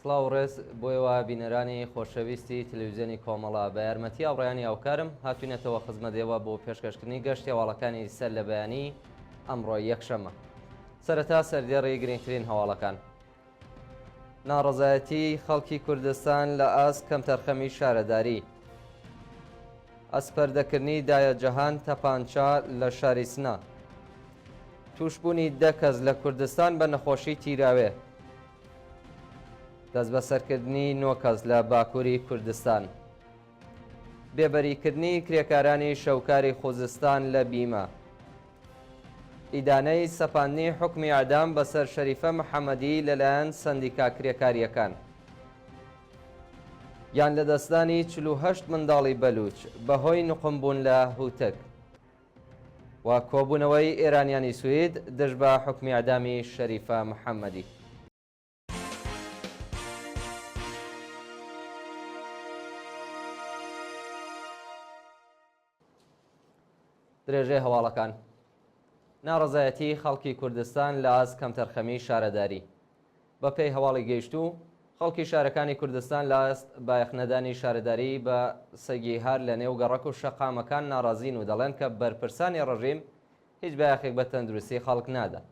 سڵاو و ڕێز بۆ ئێوە بینەرانی خۆشەویستی تلویزیۆنی کۆمەڵە، بە یارمەتی هاوڕێیانی هاوکارم هاتوینەتەوە خزمەت ئێوە بۆ پێشکەشکردنی گەشتی هەواڵەکانی سەر لە بەیانی ئەمڕۆ یەکشەممە. سەرەتا سەردێڕی گرنگترین هەواڵەکان. ناڕەزایەتی خەڵکی کوردستان لە ئاست کەمتەرخەمی شارەداری. ئەسپەردەکردنی دایە جەهان تەپانچە لە شاری سنە. تووشبوونی دە کەس لە کوردستان بە نەخۆشی تیراوێ. دەستبەسەرکردنی نۆ کەس لە باکووری کوردستان. بێبەریکردنی کرێکارانی شەوکاری خوزستان لە بیمە. ئیدانەی سەپاندنی حوکمی ئیعدام بەسەر شەریفە محەمەدی لەلایەن سەندیکا کرێکارییەکان. گیانلەدەستدانی 48 منداڵی بەلووچ بەهۆی نوقمبوون لە هوتک. و کۆبوونەوەی ئێرانیانی سوید دژ بە حوکمی ئیعدامی شەریفە محەمەدی. درێژەی هەواڵەکان. ناڕەزایەتی خەڵکی کوردستان لە ئاست کەمتەرخەمی شارەداری. بە پێی هەواڵی گەیشتوو، خەڵکی شارەکانی کوردستان لە ئاست بایەخنەدانی شارەداری بە سەگی هار لە نێو گەڕەک و شەقامەکان ناڕازین و دەڵێن کە بەرپرسانی ڕژیم هیچ بایەخێک بە تەندروستی خەڵک نادەن.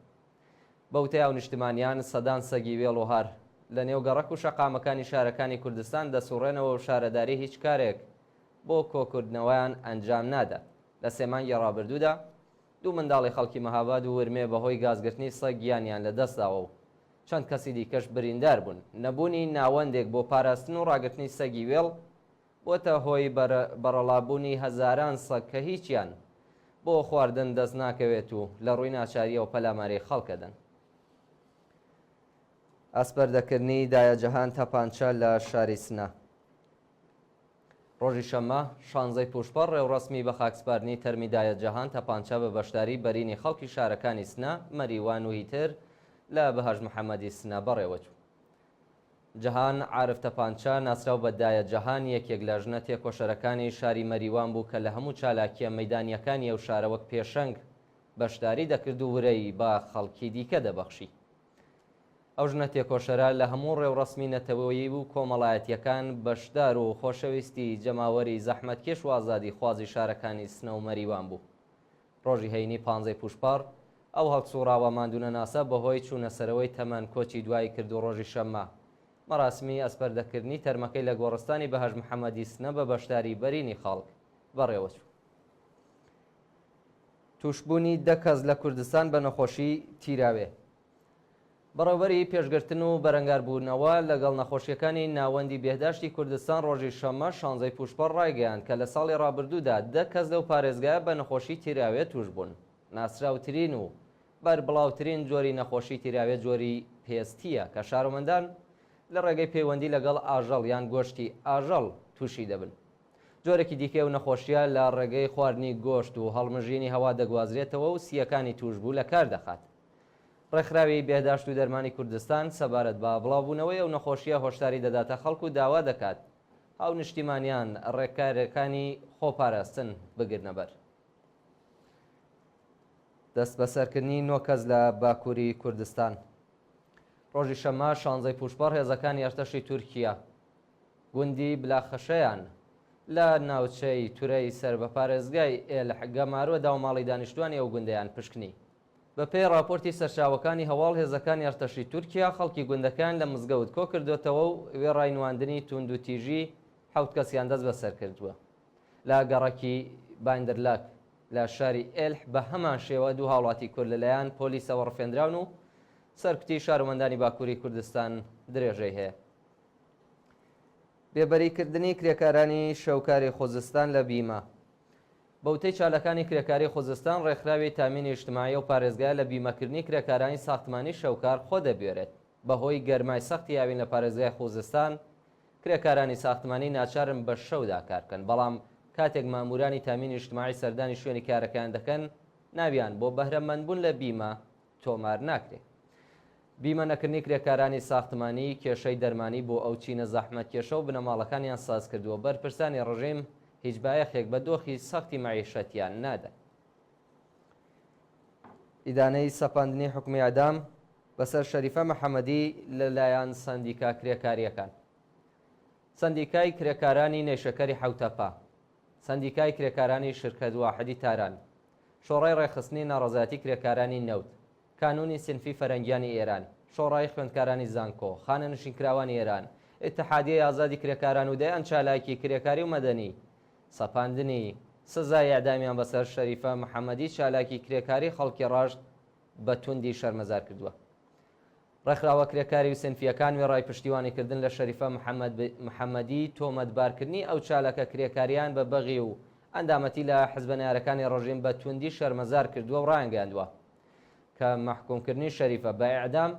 بە وتەی هاونیشتمانیان، سەدان سەگی وێڵ و هار لە نێو گەڕەک و شەقامەکانی شارەکانی کوردستان دەسوڕێنەوە و شارەداری هیچ کارێک بۆ کۆکردنەوەیان ئەنجام نادات. لە سێ مانگی ڕابردوودا دوو منداڵی خەڵکی مەهاباد و ورمێ بەهۆی گازگرتنی سەگ گیانیان لەدەستداوە و چەند کەسی دیکەش بریندار بوون. نەبوونی ناوەندێک بۆ پاراستن و ڕاگرتنی سەگی وێڵ بۆتە هۆی بەڕەڵابوونی هەزاران سەگ کە هیچیان بۆ خواردن دەست ناکەوێت و لە ڕووی ناچارییەوە پەلاماری خەڵک ئەدەن. ئەسپەردەکردنی دایە جەهان تەپانچە لە شاری سنە. ڕۆژی شەممە، شانزەی پووشپەڕ ڕێوڕەسمی بەخاکسپاردنی تەرمی دایە جەهان تەپانچە بە بەشداریی بەرینی خەڵکی شارەکانی سنە، مەریوان و هیتر لە بەهەشت محەمەدی سنە بەڕێوەچوو. جەهان عارف تەپانچە، ناسراو بە دایە جەهان، یەکێک لە ژنە تێکۆشەرەکانی شاری مەریوان بوو کە لە هەموو چالاکییە مەیدانییەکانی ئەو شارە وەک پێشەنگ بەشداری دەکرد و ورەی بە خەڵکی دیکە دەبەخشی. ئەو ژنە تێکۆشەرە لە هەموو ڕێوڕەسمی نەتەوەیی و کۆمەڵایەتییەکان بەشدار و خۆشەویستی جەماوەری زەحمەتکێش و ئازادیخوازی شارەکانی سنە و مەریوان بوو. ڕۆژی هەینی پانزەی پووشپەڕ، ئەو هەڵسووڕاوە ماندوونەناسە بەهۆی چوونەسەرەوەی تەمەن کۆچی دوایی کرد و ڕۆژی شەممە مەراسمی ئەسپەردەکردنی تەرمەکەی لە گۆڕستانی بەهەشت محەمەدی سنە بە بەشداری بەرینی خەڵک بەڕێوەچوو. تووشبوونی دە کەس لە کوردستان بە نەخۆشی تیراوێ. بەڕێوبەری پێشگرتن و بەرەنگاربوونەوە لەگەڵ نەخۆشییەکانی ناوەندی بێهداشتی کوردستان ڕۆژی شەممە شانزەی پووشپەڕ ڕایگەیاند کە لە ساڵی ڕابردوودا دە کەس لەو پارێزگایە بە نەخۆشی تیراوێ تووشبوون. ناسراوترین و بەربڵاوترین جۆری نەخۆشی تیراوێ جۆری پێستییە کە شارۆمەندان لە ڕێگەی پەیوەندی لەگەڵ ئاژەڵ یان گۆشتی ئاژەڵ تووشی دەبن. جۆرێکی دیکەی ئەو نەخۆشییە لە ڕێگەی خواردنی گۆشت و هەڵمژینی هەوا دەگوازرێتەوە و سییەکانی تووشبوو لەکار دەخات. ڕێکخراوی بێهداشت و دەرمانی کوردستان سەبارەت بە بڵاوبوونەوەی ئەو نەخۆشییە هۆشداری دەداتە خەڵک و داوا دەکات هاونیشتیمانیان ڕێکارەکانی خۆپاراستن بگرنەبەر. دەستبەسەرکردنی نۆ کەس لە باکووری کوردستان. ڕۆژی شەممە شانزەی پووشپەڕ هێزەکانی ئەرتەشی تورکیا گوندی بلاخەشەیان لە ناوچەی تورەی سەر بە پارێزگای ئێلح گەمارۆ دا و ماڵی دانیشتووانی ئەو گوندەیان پشکنی. بەپێی ڕاپۆرتی سەرچاوەکانی هەواڵ، هێزەکانی ئەرتەشی تورکیا خەڵکی گوندەکەیان لە مزگەوت کۆ کردۆتەوە و وێڕای نواندنی تووندوتیژی حەوت کەسیان دەستبەسەر کردووە. لە گەڕەکی بایندرلاک لە شاری ئێلح بە هەمان شێوە دوو هاوڵاتی کورد لەلایەن پۆلیسەوە ڕفێندراون و سەرکوتی شارومەندانی باکووری کوردستان درێژەی هەیە. بێبەریکردنی کرێکارانی شەوکاری خوزستان لە بیمە. بە وتەی چالاکانی کرێکاری خوزستان، ڕێکخراوی تامینی ئیجتماعی ئەو پارێزگایە لە بیمەکردنی کرێکارانی ساختمانی شەوکار خۆ دەبوێرێت. بە هۆی گەرمای سەختی هاوین لە پارێزگای خوزستان، کرێکارانی ساختمانی ناچارن بە شەودا کار بکەن، بەڵام کاتێک ماموورانی تامینی ئیجتماعی سەردانی شوێنی کارەکەیان دەکەن، ناویان بۆ بەهرەمەندبوون لە بیمە تۆمار ناکرێ. بیمە نەکردنی کرێکارانی ساختمانی، کێشەی دەرمانی بۆ ئەو چینە زەحمەتکێشە و بنەماڵەکانیان ساز کردووە، بەرپرسانی ڕژیم هیچ بایەخێک بە دۆخی سەختی مەعیشەتیان نادەن. ئیدانەی سەپاندنی حوکمی ئیعدام. بەسەر شەریفە محەمەدی لە لایەن سەندیکا کرێکارییەکان. سەندیکای کرێکارانی نەیشەکەری حەوتەپە، سەندیکای کرێکارانی شرکەت واحدی تاران، شۆڕای ڕێکخستنی ناڕەزایەتی کرێکارانی نەوت، کانوونی سینفی فەرەنگیانی ئێران، شۆڕای خوێندکارانی زانکۆ، خانەنشینکراوانی ئێران، ئیتحادیەی ئازادی کرێکاران و دەیان چالاکی کرێکاری و مەدەنی، سەپاندنی سزای ئێعدامیان بەسەر شەریفە محەمەدی چالاکی کرێکاری خەڵکی ڕەشت بە توندی شەرمەزار کردووە. ڕێکخراوە کرێکاری و سنفییەکان وێڕای پشتیوانیکردن لە شەریفە محەمەدی، تۆمەتبارکردنی ئەو چالاکە کرێکارییان بە بەغی و ئەندامەتی لە حزبە نەیارەکانی ڕژیم بە توندی شەرمەزار کردووە و ڕایانگەیاندووە کە مەحکوومکردنی شەریفە بە ئێعدام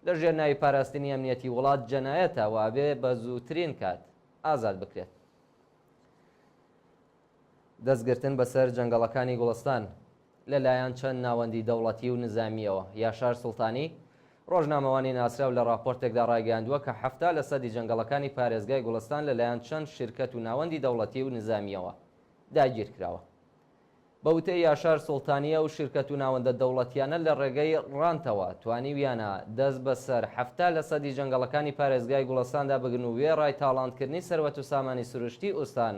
لە ژێر ناوی پاراستنی ئەمنیەتی وڵات جەنایەتە و ئەبێ بە زووترین کات ئازاد بکرێت. دەستگرتن بەسەر جەنگەڵەکانی گوڵستان لە لایەن چەند ناوەندی دەوڵەتی و نزامییەوە. یاشار سوڵتانی، ڕۆژنامەوانی ناسراو لە ڕاپۆرتێکدا ڕایگەیاندووە کە 70 لە سەدی جەنگەڵەکانی پارێزگای گوڵستان لە لایەن چەند شیرکەت و ناوەندی دەوڵەتی و نزامییەوە داگیرکراوە. بە وتەی یاشار سوڵتانی ئەو شیرکەت و ناوەندە دەوڵەتییانە لە ڕێگەی ڕانتەوە توانیویانە دەست بە سەر 70 لە سەدی جەنگەڵەکانی پارێزگای گوڵستاندا بگرن و وێڕای تاڵاندکردنی سەروەت و سامانی سروشتی ئوستان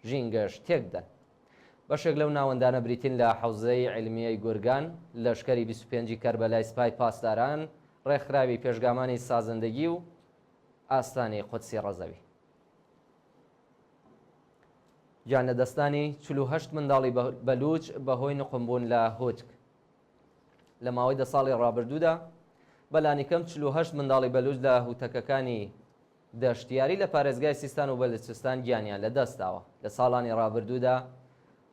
ژینگەش تێکدەن. بەشێک لەو ناوەندانە بریتین لە حەوزەی عیلمیەی گورگان، لەشکەری 25 ی کەربەلای سپای پاسداران، ڕێکخراوی پێشگامانی سازندگی و ئاستانی قودسی ڕەزەوی. گیانلەدەستدانی 48 منداڵی بەلووچ بەهۆی نوقمبوون لە هوتک. لە ماوەی دە ساڵی ڕابردوودا بە لانیکەم 48 منداڵی بەلووچ لە هوتەکەکانی دەشتیاری لە پارێزگای سیستان و بەلوچستان گیانیان لەدەستداوە. لە ساڵانی ڕابردوودا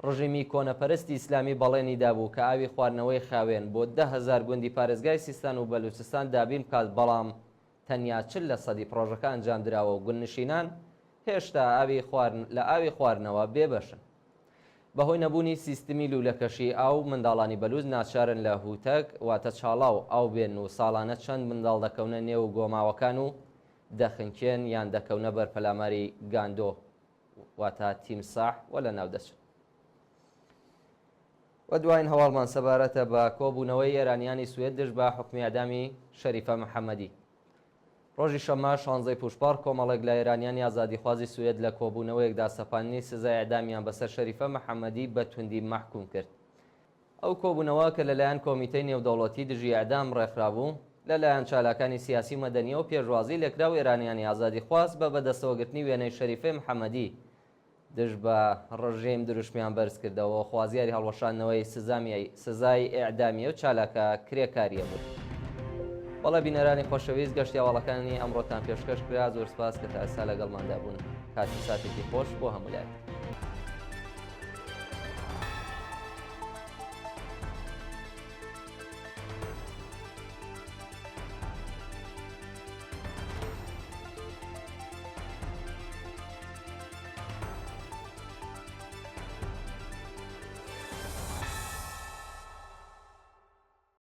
ڕژیمی کۆنەپەرستی ئیسلامی بەڵێنی دابوو کە ئاوی خواردنەوەی خاوێن بۆ 10,000 گوندی پارێزگای سیستان و بەلوچستان دابین بکات بەڵام تەنیا 40 لە سەدی پڕۆژەکە ئەنجامدراوە و گوندنشینان هێشتا ئاوی لە ئاوی خواردنەوە بێبەشن. بەهۆی نەبوونی سیستمی لوولەکەشی ئاو، منداڵانی بەلووچ ناچارن لە هوتەک، واتە چاڵاو، ئاو بێنن و ساڵانە چەند منداڵ دەکەونە نێو گۆماوەکان و دەخنکێن یان دەکەونە بەر پەلاماری گاندۆ، واتە تیمساح، و لەناو دەچن. و دواین هەواڵمان سەبارەتە بە کۆبوونەوەی ئێرانیانی سوێد دژ بە حوکمی ئێعدامی شەریفە محەممەدی. ڕۆژی شەممە شانزەی پووشپەڕ کۆمەڵێک لە ئێرانیانی ئازادیخوازی سوئێد لە کۆبوونەوەیەکدا سەپاندنی سزای ئێعدامیان بەسەر شەریفە محەممەدی بە توندی مەحکووم کرد. ئەو کۆبوونەوە کە لەلایەن کۆمیتەی نێودەوڵەتی دژی ئێعدام ڕێکخرابوو، لەلایەن چالاکانی سیاسی و مەدەنییەوە پێشوازی لێکرا و ئێرانیانی ئازادیخواز بە بەدەستەوەگرتنی وێنەی شەریفەی محەممەدی دژ بە ڕژیم دروشمیان بەرز کردەوە و خوازیاری هەڵوەشاندنەوەی سزای ئێعدامی ئەو چالاکە کرێکارییە بوون. بەڵێ بینەرانی خۆشەویست گەشتی هەواڵەکانی ئەمڕۆتان پێشکەش کرا، زۆر سپاس کە تا ئێستا لەگەڵماندا بوون. کات و ساتێکی خۆش بۆ هەموو لایەک.